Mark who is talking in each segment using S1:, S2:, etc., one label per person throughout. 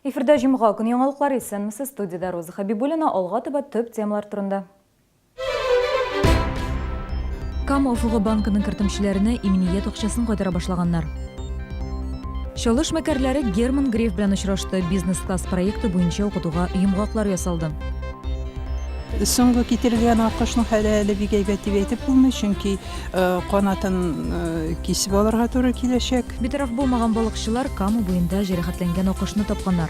S1: Эфирда җомга көн яңалыклары исәнмесез студиядә Роза Хәбибуллина алга таба төп темалар турында. Кама офыгы банкының кертемчеләренә иминият акчасын кайтара башлаганнар. Чаллы эшмәкәрләре Герман Греф белән очрашты. Бизнес-класс проекты буенча укытуга йомгаклар ясалды.
S2: Соңгы китерелгән аккошның хәле әле бик әйбәт дип әйтеп булмый, чөнки канатын кисеп алырга туры киләчәк.
S1: Битараф булмаган балыкчылар Кама буенда җәрәхәтләнгән аккошны тапканнар.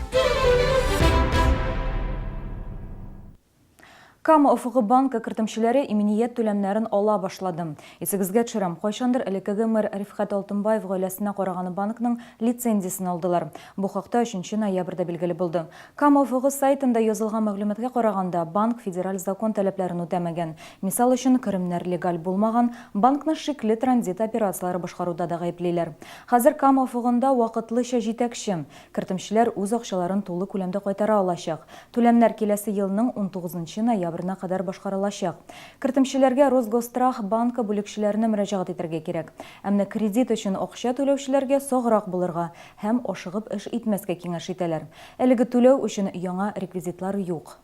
S1: Кама офыгы банкы кертемчеләре иминият түләмнәрен ала башлады. Исегезгә төшерәм, кайчандыр элеккеге мэр Рифкать Алтынбаев гаиләсенә караган банкның лицензиясен алдылар. Бу хакта өченче ноябрьдә билгеле булды. Кама офыгы сайтында язылган мәгълүматка караганда, банк федераль закон таләпләрен үтәмәгән. Мисал өчен, керемнәр легаль булмаган, банкны шикле транзит операцияләре башкаруда да гаеплиләр. Хәзер Кама офыгында вакытлыча җитәкче. Кертемчеләр үз акчаларын тулы күләмдә кайтара алачак. Түләмнәр киләсе елның унтугызынчы ноябренә кадәр башкарылачак. Кертемчеләргә Росгосстрах банкы бүлекчеләренә мөрәҗәгать итәргә кирәк. Ә менә кредит өчен акча түләүчеләргә саграк булырга һәм ашыгып эш итмәскә киңәш итәләр. Әлеге түләү өчен яңа реквизитлар юк.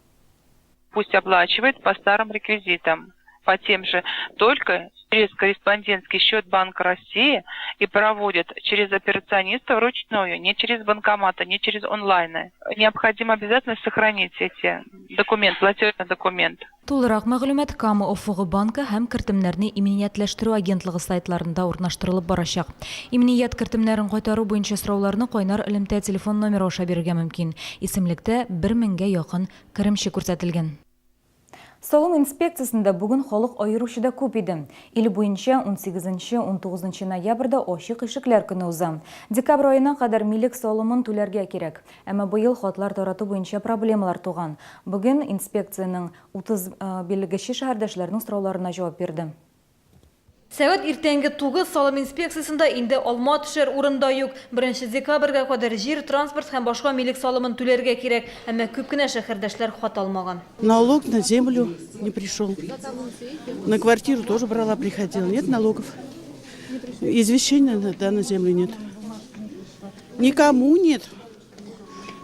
S3: Пусть оплачивает по старым реквизитам, по тем же, только через корреспондентский счет Банка России и проводит через операциониста вручную, не через банкоматы, не через онлайны. Необходимо обязательно сохранить эти документ, платежный документ.
S1: Тулырак мәгълүмат Кама офыгы банкы һәм Кертемнәрне иминиятләштерү агентлыгы сайтларында урнаштырылып барачак. Иминият кертемнәрен кайтару буенча сорауларны кайнар элемтә телефон номеры аша бирергә мөмкин. Исемлектә бер меңгә якын керемче күрсәтелгән. Салым инспекциясендә бүген халык аеруча да күп иде. Ил буенча унсигезенче, унтугызынчы ноябрьдә ачык ишекләр көне уза. Декабрь аена кадәр милек салымын түләргә кирәк. Әмма быел хатлар тарату буенча проблемалар туган. Бүген инспекциянең 30 белгече шәһәрдәшләрнең сорауларына җавап бирде.
S4: Сәгать иртәнге тугыз, салым инспекциясендә инде алма төшәр урын да юк. Беренче декабрьгә кадәр җир, транспорт һәм башка милек салымын түләргә кирәк. Әмма күп кенә шәһәрдәшләр хат алмаган.
S5: Налог на землю не пришел. На квартиру тоже брала, приходила. Нет налогов. Извещения да, на землю нет. Никому нет.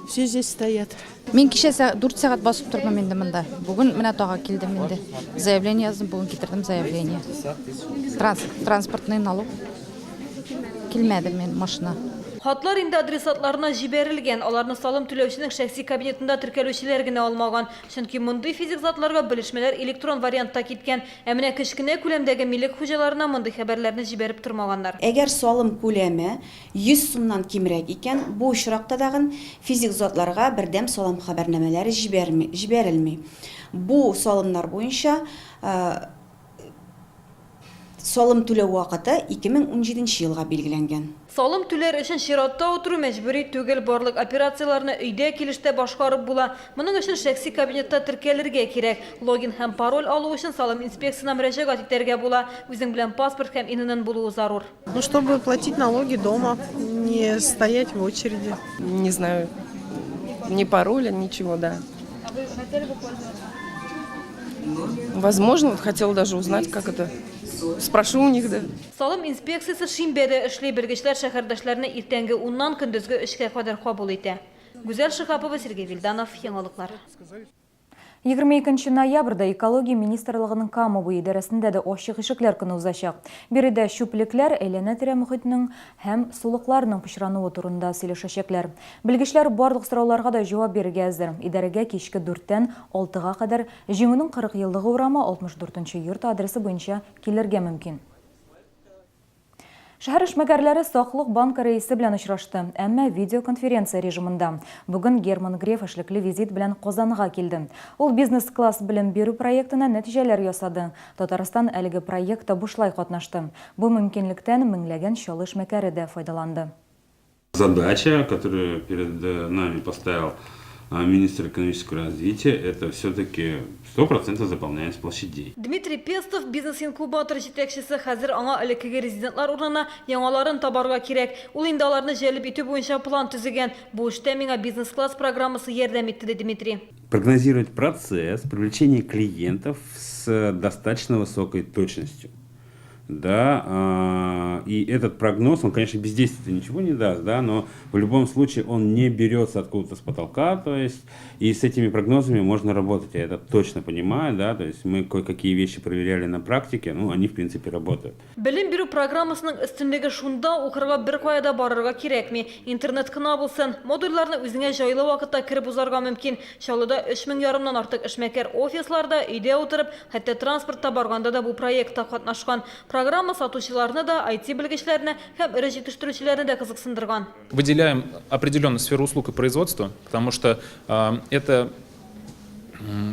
S5: Все здесь стоят.
S6: Мин кичә дүрт сәгать басып тордым инде монда. Бүген менә тагы килдем инде. Заявление яздым, бүген китердем заявление. Транс, транспортный налог. Килмәде мин машина.
S4: Хатлар инде адресатларына җибәрелгән. Аларны салым түләүченең шәхси кабинетында теркәлүчеләр генә алмаган. Чөнки мондый физик затларга белешмәләр электрон вариантта киткән. Ә менә кечкенә күләмдәге милек хуҗаларына мондый хәбәрләрне җибәреп тормаганнар.
S7: Әгәр салым күләме 100 сумнан кимрәк икән, бу очракта тагын физик затларга бердәм салым хәбәрнамәләре җибәрми, җибәрелми. Бу салымнар буенча салым түләү вакыты 2017 нче елга билгеләнгән.
S4: Салым түләр өчен чиратта утыру мәҗбүри түгел, барлык операцияләрне өйдә килеш тә башкарып була. Моның өчен шәхси кабинетта теркәлергә кирәк. Логин һәм пароль алу өчен салым инспекциясенә мөрәҗәгать итәргә була. Үзең белән паспорт һәм ИНН булуы зарур.
S8: Ну, чтобы платить налоги дома, не стоять в очереди.
S9: Не знаю, ни пароля, ничего, да.
S10: А вы хотели бы пользоваться?
S9: Возможно, вот хотела даже узнать, как это. Спрошу у них, да.
S4: Салым инспекциясе шимбә дә эшли, белгечләр шәһәрдәшләрне иртәнге уннан көндезге өчкә кадәр кабул итә. Гүзәл Шиһапова, Сергей Вильданов, Яңалыклар.
S1: 22 ноябрьдә Экология министрлыгының Кама буе идарәсендә дә ачык ишекләр көне узачак. Биредә чүплекләр, әйләнә-тирә мохитнең һәм сулыкларның пычрануы турында сөйләшәчәкләр. Белгечләр барлык сорауларга да җавап бирергә әзер. Идарәгә кичке дүрттән алтыга кадәр Җиңүнең 40 еллыгы урамы 64 нче йорт адресы буенча килергә мөмкин. Шәһәр эшмәкәрләре Саклык банкы рәисе белән очрашты, әмма видеоконференция режимында. Бүген Герман Греф эшлекле визит белән Казанга килде. Ул Бизнес-класс белем бирү проектына нәтиҗәләр ясады. Татарстан әлеге проектта бушлай катнашты. Бу мөмкинлектән меңләгән Чаллы эшмәкәре дә файдаланды.
S11: Задача, которую перед нами поставил министр экономического развития, это все-таки 100% заполняемость площадей.
S4: Дмитрий Пестов, бизнес-инкубатор җитәкчесе, хәзер аңа элеккеге резидентлар урынына яңаларын табарга кирәк. Ул инде аларны җәлеп итү буенча план төзегән. Бу эштә миңа бизнес-класс программасы ярдәм итте, ди Дмитрий.
S11: Прогнозировать процесс привлечения клиентов с достаточно высокой точностью. Да, и этот прогноз, он, конечно, бездействия ничего не даст, да, но в любом случае он не берется откуда-то с потолка, то есть, и с этими прогнозами можно работать, я это точно понимаю, да, то есть мы кое-какие вещи проверяли на практике, ну, они, в принципе, работают.
S4: Белем бирү программасының өстенлеге шунда, укырга беркая да барырга кирәкми. Интернет кына булсын. Модульләрне үзеңә җайлы вакытта кереп узарга мөмкин. Чаллыда өч мең ярымнан артык эшмәкәр офисларда, өйдә утырып, хәтта транспортта барганда да бу проектта катнашкан. Программа сатучыларны да, IT-белгечләрне һәм эре җитештерүчеләрне дә кызыксындырган.
S12: Выделяем определенную сферу услуг и производства, потому что это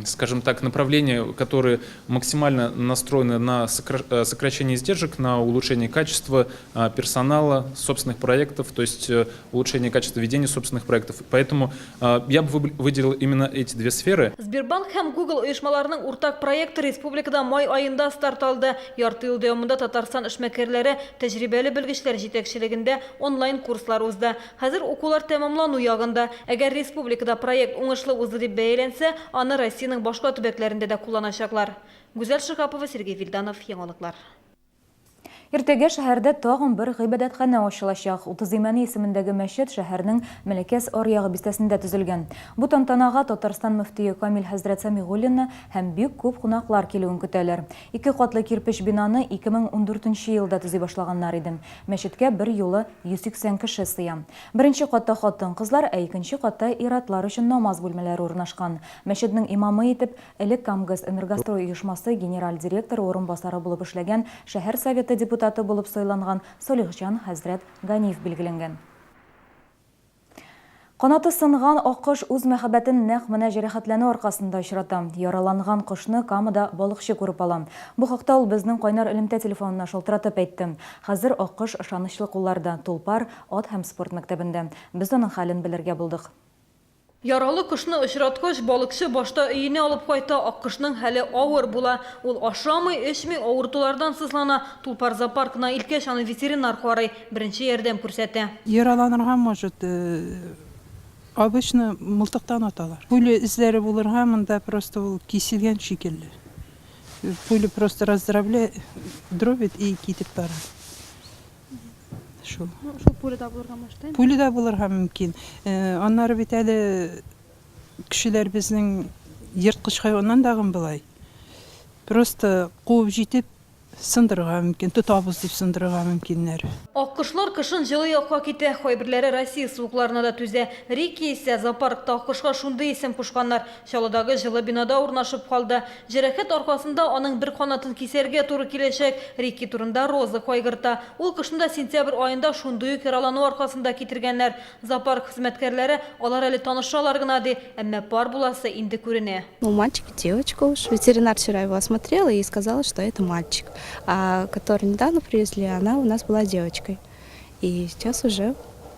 S12: скажем так, направления, которые максимально настроены на э, сокращение издержек, на улучшение качества персонала, собственных проектов, то есть э, улучшение качества ведения собственных проектов. Поэтому я бы выделил именно эти две сферы.
S4: Сбербанк һәм Google оешмаларының уртак проекты республикада май аенда старт алды. Ярты ел дәвамында Татарстан эшмәкәрләре тәҗрибәле белгечләр җитәкчелегендә онлайн курслар узды. Хәзер укулар тәмамлану ягында. Әгәр республикада проект уңышлы узды дип бәяләнсә, аны Россиянең башка төбәкләрендә дә кулланачаклар. Гүзәл Шиһапова, Сергей Вильданов, Яңалыклар.
S1: Иртәгә шәһәрдә тагын бер гыйбадәтханә ачылачак. Утыз Имәни исемендәге мәчет шәһәрнең Мәләкәс аръягы бистәсендә төзелгән. Бу тантанага Татарстан мөфтие Камил хәзрәт Сәмигуллинны һәм бик күп кунаклар килүен көтәләр. Ике катлы кирпеч бинаны 2014 нче елда төзи башлаганнар иде. Мәчеткә бер юлы 180 кеше сыя. Беренче катта хатын-кызлар, ә икенче катта ир-атлар өчен намаз бүлмәләре урнашкан. Мәчетнең имамы итеп, элек Камгэс-Энергострой оешмасы генераль директоры урынбасары булып эшләгән, шәһәр Советы депутаты булып сайланган Салихҗан хәзрәт Ганиев билгеләнгән. Канаты сынган аккош үз мәхәббәтен нәкъ менә җәрәхәтләнү аркасында очрата. Яраланган кошны Камада балыкчы күреп ала. Бу хакта ул безнең кайнар элемтә телефонына шалтыратып әйтте. Хәзер аккош ышанычлы кулларда, Тулпар ат һәм спорт мәктәбендә. Без аның хәлен белергә булдык.
S4: Яралы кошны очраткач, балыкчы башта өенә алып кайта. Аккошның хәле авыр була. Ул ашамый, эчми, авыртулардан сызлана. Тулпар зоопаркына илткәч, аны ветеринар карый, беренче ярдәм күрсәтә.
S2: Яраланырга может, обычно мылтыктан аталар. Пуля эзләре булырга монда просто ул киселгән шикелле. Пуля просто раздробля, дробит и китеп бара. Шул.
S10: Ну, шул пуля да булырга может, әйме?
S2: Пуля да булырга мөмкин. Э, аннары бит әле кешеләр безнең ерткыч хайваннан дагын болай. Просто куып җитеп сындырырга мөмкин, тотабыз дип сындырырга мөмкиннәр.
S4: Аккошлар кышын җылы якка китә, кайберләре Россия суыкларына да түзә. Рикки исә зоопаркта аккошка шундый исем кушканнар. Чаллыдагы җылы бинада урнашып калды. Җәрәхәт аркасында аның бер канатын кисәргә туры киләчәк. Рикки турында Роза кайгырта. Ул кошны да сентябрь аенда шундый ук яралану аркасында китергәннәр. Зоопарк хезмәткәрләре, алар әле танышалар гына, ди. Әмма пар буласы инде күренә.
S13: Ну, мальчик и девочка уж. Ветеринар вчера его осмотрела и сказала, что это мальчик. А который недавно привезли, она у нас была девочкой. И сейчас уже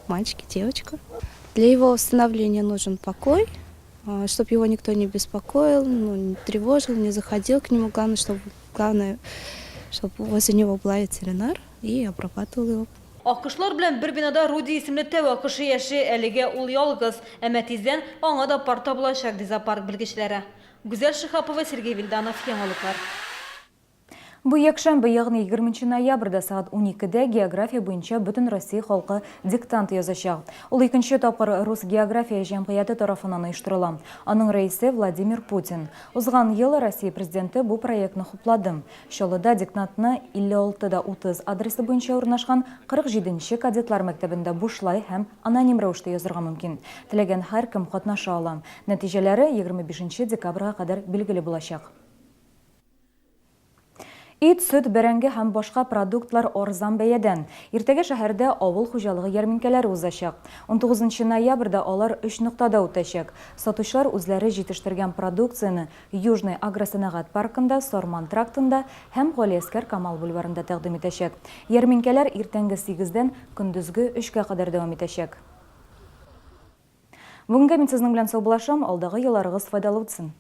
S13: мальчик и девочка. Для его восстановления нужен покой, чтобы его никто не беспокоил, ну, не тревожил, не заходил к нему. Главное, чтобы, главное, чтобы возле него была ветеринар и обрабатывал его.
S4: Аккошлар белән бер бинада Руди исемле тәү аккошы яши. Әлегә ул ялгыз. Әмма тиздән аңа да пар табылачак, ди зоопарк белгечләре. Гүзәл Шиһапова, Сергей Вильданов, Яңалыклар.
S1: Бу якшәмбе, ягъни 20 ноябрьдә сәгать уникедә география буенча Бөтенроссия халкы диктант язачак. Ул икенче тапкыр Рус география җәмгыяте тарафыннан оештырыла. Аның рәисе, Владимир Путин. Узган ел Россия Президенты бу проектны хуплады. Чаллыда диктантны 56 да 30 адресы буенча урнашкан 47 нче кадетлар мәктәбендә бушлай һәм аноним рәвештә язырга мөмкин. Теләгән һәркем катнаша ала. Нәтиҗәләре 25 нче декабрьгә кадәр билгеле булачак. Ит, сөт, бәрәңге һәм башка продуктлар арзан бәядән. Иртәгә шәһәрдә авыл хуҗалыгы ярминкәләре узачак. Унтугызынчы ноябрьдә алар өч ноктада үтәчәк. Сатучылар үзләре җитештергән продукцияне Южный агросәнәгать паркында, Сарман трактында һәм Галиәскәр Камал бульварында тәкъдим итәчәк. Ярминкәләр иртәнге сигездән көндезге өчкә кадәр дәвам итәчәк. Бүгенгә мин сезнең белән саубуллашам, алдагы елларыгыз файдалы үтсен!